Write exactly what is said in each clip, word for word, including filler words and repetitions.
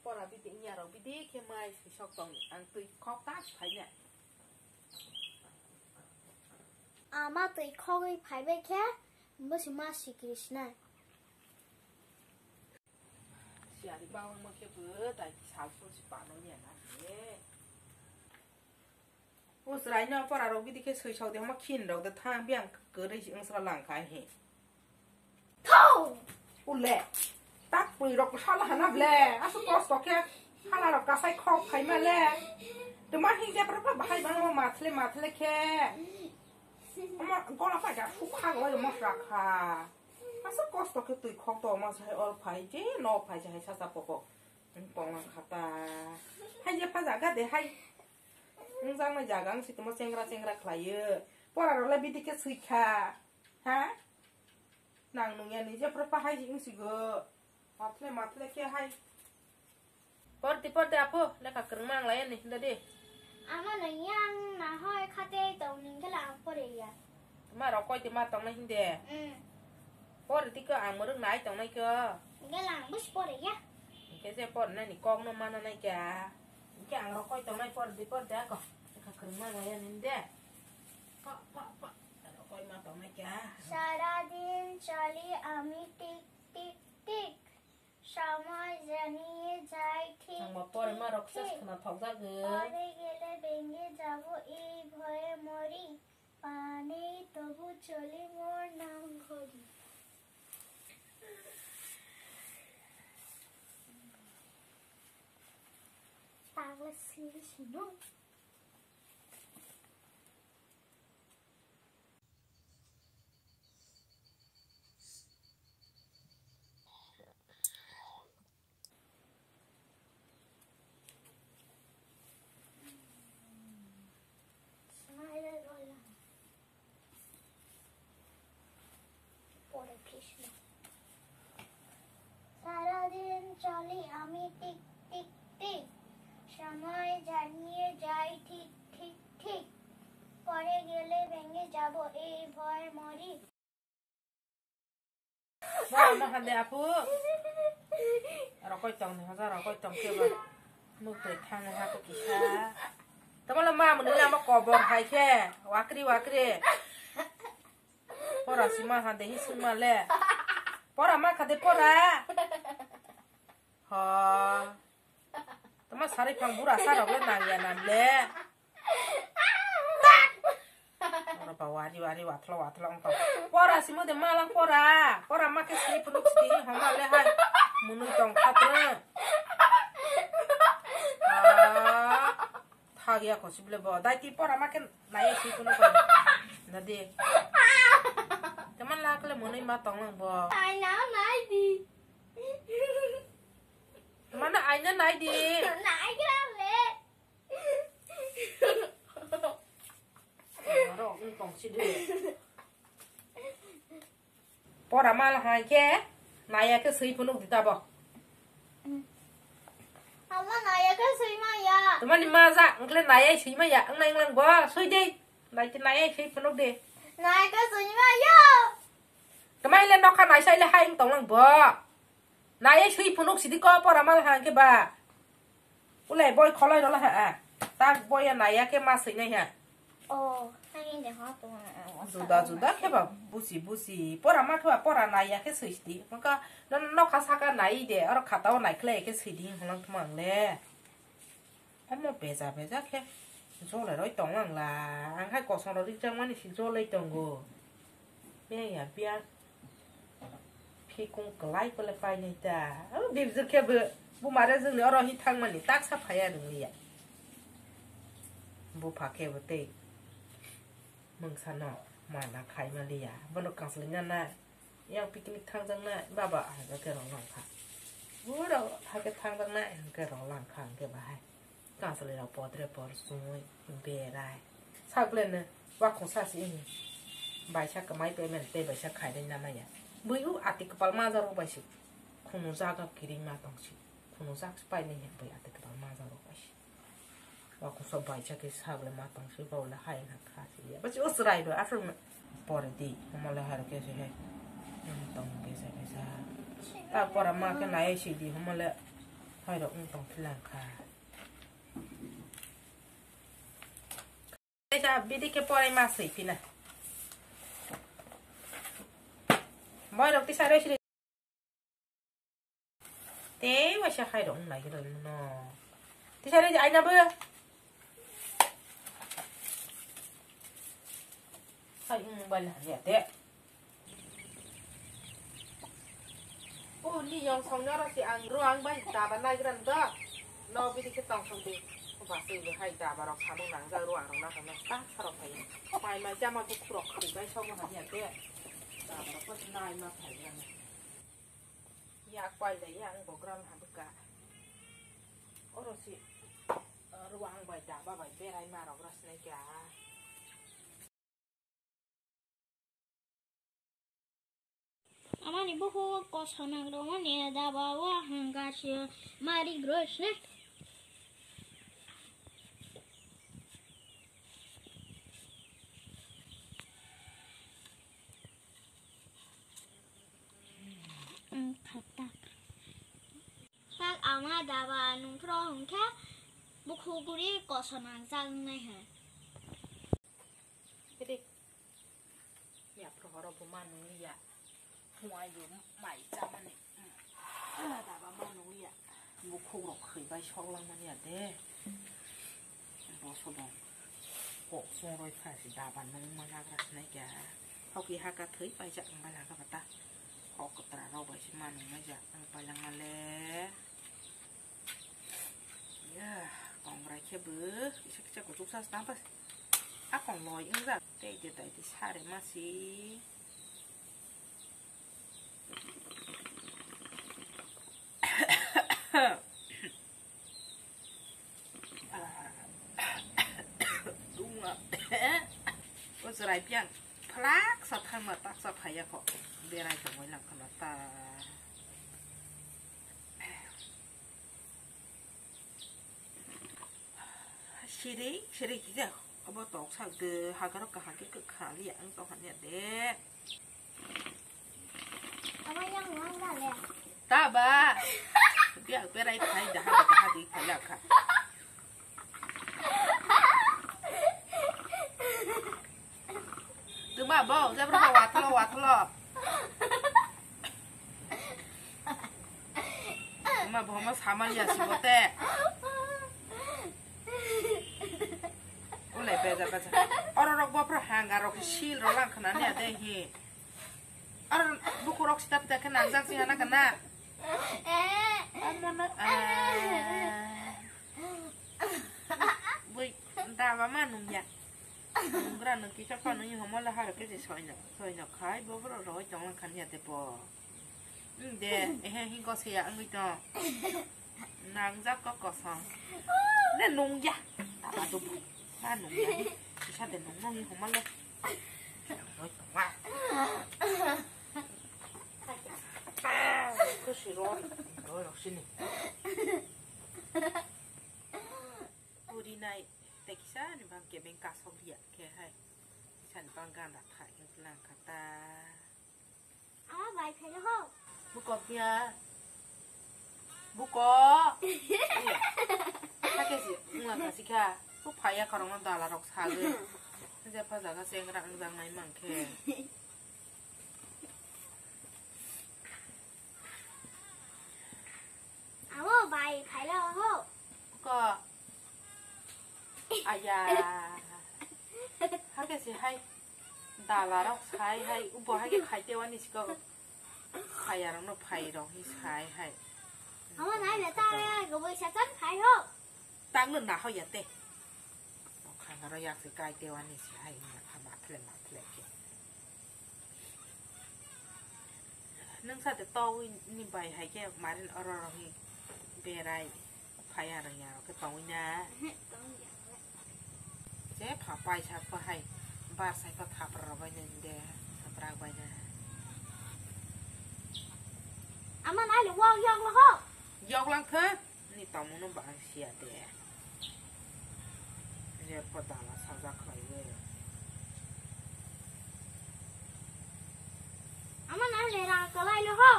Pora bidi wngya rok bidi khe mai swisok tong ang twi khok ta phaina. Ama twi khogwi phaibai khe bwswk ma sikiri sinai. Siyari bangma khe bo tai sal sul si pano ya na khe. O chwraino pora rok bidi khe swisok de hama khin rok de thang biyang kwrwi si wngsra lang khai he. Thou! Ule. Tak pui rok sala hana ble. Asu kosto khe hala rok kasai khok khai ma le. Tuma hi je pra bahai bang ma mathle mathle khe. Ama gola pa ja su kha go mo sra kha. Asu kosto khe twi khok to ma sai or phai je no phai je hai sa sa poko. Tong lang kha ta. Hai je pha jaga de hai. Wng jaknai jaga wng si tongma chengra chengra khlaiyo. Pora rok le bidi khe swi kha. Ha? Nang nung ya ni je phra pa hai wng si go. Mathle mathle khe hai. Porti porti apo lekha kwrwngma ang lai ya ni hinda di. Ama nang yang na hoi khate tong ning khe la ang pore ya. Ma rok koi te ma tong nai hinde. Mm. Pore tiko ang mwrwk nai tongnai kho. Hingke lang bus pore ya. Hingke je pore nani kok no mana nai kya. Hingke ang rokoi tongnai pore di pore de ako. Eka kwrwngma nai ya nini de. Pa, pa, pa. Rokoi ma tongnai kya. সারাদিন চলি আমি tick tick tick, সময় জানিয়ে যাই ঠিক Ang ma pore ma ঠিক rok ঠিক। Sas khna thok jago. পড়ে গেলে ভেঙে যাব এই ভয়ে মরি। পানি তবু চলি মোর নাম ঘড়ি। Tangla sili sino. সারাদিন চলি আমি টিক টিক টিক, সময় জানিয়ে যাই ঠিক ঠিক ঠিক, পড়ে গেলে ভেঙে যাব এই ভয়ে মরি। Borok ma hande apu. Rokoi tong ni hoja rokoi tong ke ba. Nuk tei thang ha ko kisa. Tamo le ma muni le amo kobor hai khe. Wakri wakri. Pora si ma hande hi sung ma le. Pora ma khade pora. Ho. Tama sari phang bura sa rok le nang ya nam le. Oro ba wari wari wathlo wathlo wngkha. Pora simo de mala pora. Pora ma khe sini phunuk sini homa le hai. Munui tong khatre. Ah, thagya ko sible bo. Dai ti pora ma khe nai sini phunuk ko. Nadi. Teman la kle munui ma tong lang bo. Ai na nai di. Mana aina nai di. Nai gra le. Oro wng tong si di. Pora mal hai khe naya khe swi phunuk di tabo. Amma naya khe swi ma ya. Tamani ma ja, wngkhle naya swi ma ya, wng nai wng lang bo, swi di. Nai te naya swi phunuk di. Naya khe swi ma ya. Tamai le nokha naisa ile hai wng tong lang bo. Naya swi phunuk sidi ko pora mal hang ke ba. Ulai boi kholai rola ha. Tak boi ya naya ke ma swi nai ha. Oh, hai de ha to. Juda juda ke ba busi busi. Pora ma ke ba pora naya ke swi sidi. Maka no no kha saka nai de. Oro khata o nai khle ke swi di holang thumang le. Omo beja beja khe jolai roi tong ang la, ang hai kosong rok rijak mani si jolai tongo. Biyang ya biyang phikung kwlai kwlai painai ta. O bibjwk khe bo buma rejwk ni oro hi thang mani taksa phaiya nung liya. Bupha khe bo tei mungsa no mana khai ma liya. Bono kasling na nai. Yang picnic thangjaknai baba hai khe rw langkha. Uro hai khe thangjaknai hwnkhe rw langkha hwnkhe bahai. Kansali rok podre por sumui berai. Sakleno wakhung sasi ini. Baisa kwmai payment tei baisa khainai namaya. Bui u ati kwpal majarok bai se khunu jaga kiring ma tongsi. Khunu jak se painai ya bui ati kwpal majarok bai se. Wakuso baisa khe sagle ma tongsi bole hai na kha si ya. Basi o chwrai bo aswk no pore di. Homole hai khe se he. Tong kesa kesa. Ta pora ma khe nai si di homole. Hai rok wng tong philang kha. Tei ja bidi khe porai ma swi phina. Boy rok tisa roi siri. Tei waisa hai rok wng lai roi no. Tisa roi aina bo. Hai wng bai la ya de. O ni yong song noro si ang ro ang bai daba nai gran do. No bidi khe tong song di. Ba se ni hai daba rok samung nang ja ro ang rok na tong na ta sarok hai. Pai mai jama bu khurok khri bai song ha ya de. Daba rok ko nai ma phai ya. Ya kwal da ya ang bo gran ha bu ka. Oro si ro ang bai daba bai berai ma rok ra sinai kya. Amani bukhuk koso nang rwmani daba o hwnka se mari gross ne. Wng kha tak. Tak ama daba nungphro hwnkhe bukhuk guri koso nangjak wngnai hai. Bidi. Ya, prohoro bo ma nung ya. Huai bo mai chamani. Daba ma nung ya. Bukhuk rok khwi bai sok lang mani ya de. Bo so bo. Kok song roi pha si daba nung ma nagra sinai kya. Hoki haka thwi paijak ang bai laga bata. Kok kwtra rok bai si ma nung mai jak ang bai lang male. Ya, kongrai khe bo kisa kisa kuchuk sa tang pas. A kong loi wng jak. Tei de tai de sare ma si. Dunga. O chwrai piang phlak sa thangma tak sa phaiya kho. Berai tongoi lang khana ta. Siri, siri kisa. Abo tok sak de, hagar kaham ke kwkha liya ang tong hanya de. Abo yang uang dah le. Ta ba. Biak berai phai daha daha di phai la kha. Tuma bo, jabra bo wathalo, wathalo. Tuma bo ma samal ya sibote. Ule beja beja. Oro rok bopra hanga rok sil ro lang khana ne ade hi. Oro buku rok sita pita khe nangjak si hana kana. Omo no. Bui daba ma nung ya. Nungra nung kisa pa nung homo la haro khe soino soino khai bo bro roi tong lang khan ya te po. De ehe hin ko se ya ang to. Nang jak ko ko song. Ne nung ya. Daba tu. Ma nung ya. Kisa de nung nung homo le. Roi tong ma. Ko si ro. Roi rok sini. Puri nai. Tei kisa ni bang kebeng kasok riya khe hai. Kisa ni bang ganda thai wng lang kha ta. Ama bai phai ho. Buko pia. Buko. Hakhe si wng lang kha si kha. Ko phai ya khorokno dala rok sago. Je pha jaga chengra wng jak nai mang khe. Abo bai phaila ho. Ko. Aya. Hake si hai. Dala rok sai hai. Ubo hai ke khai te wani siko. Phai arok no phai rok hi sai hai. Abo nai le ta ya go bai sa chan phai ho. Tang no na ho ya te. Khang aro yak se kai te wani si hai ma kha ma thle ma thle ke. Nung sa te to ni bai hai ke marin oro oro hi berai phai aro ya ro ke tong na. Je pha pai sa pa hai bar sai pa thapra ro bai na de thapra bai na. Ama nai le wang yang lo ho. Yok lang kha. Ni tamo no ba ang siya de. Jer ko dala sajak khlai we. Ama na le ra kalai lo ho.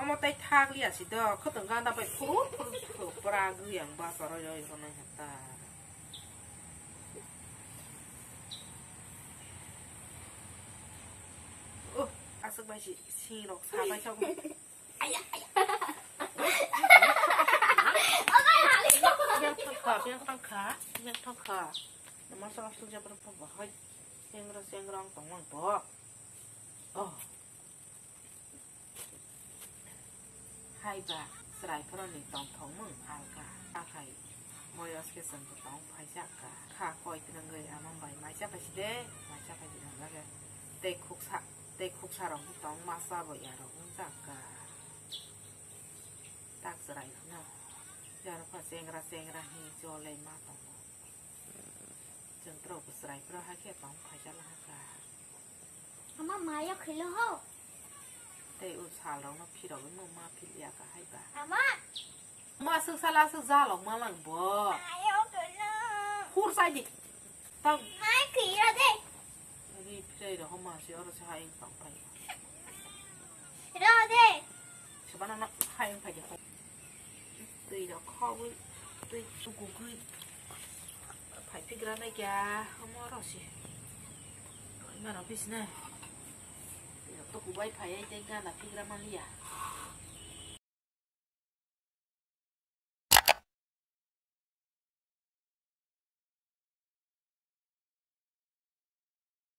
Mo tai thak liya si do, khotong ganda bai phuru phuru phuru pra gwi ang ba soro yoi honai hata. Oh, asuk bai si, si rok sa bai sa. Aya, aya. Yang thang kha, yang thang kha, yang thang kha. Nama sa su jabra pa bahai. Sengra sengra ang tong mang bo. Oh. Hai ba, chwrai phoroni tongthokmung alka. Akhai, moyos khe chwng tong phaijak ka. Kha koi twrwngwi ama bai maisa phaisi de, maisa phaisi nang lage. Tei khuksa, tei khuksa rok tong masa bo ya rok wngjak ka. Tak chwrai phano. Jaro kha chengra chengra hi jole ma tongo. Chwng tro bwswrai bwrwi hai khe tong phaijak laha kha. Ama maya khwilo ho. Tei o sal rok no phirogwi no ma phil ya kha hai ba. Ama. Ma aswk sala aswk jalok ma lang bo. Ayo khwilo. Khur sai di. Tang. Hai khwilo de. Ri phiroi rok ma se oro se hai tong phai. Ro de. Sebana na hai phai de. Twi rok khogwi, twi tukugwi. Phai phigra nai kya, omo rw si. Ima rw pis na. Twi rok tukubai phai ai tei gana phigra man liya.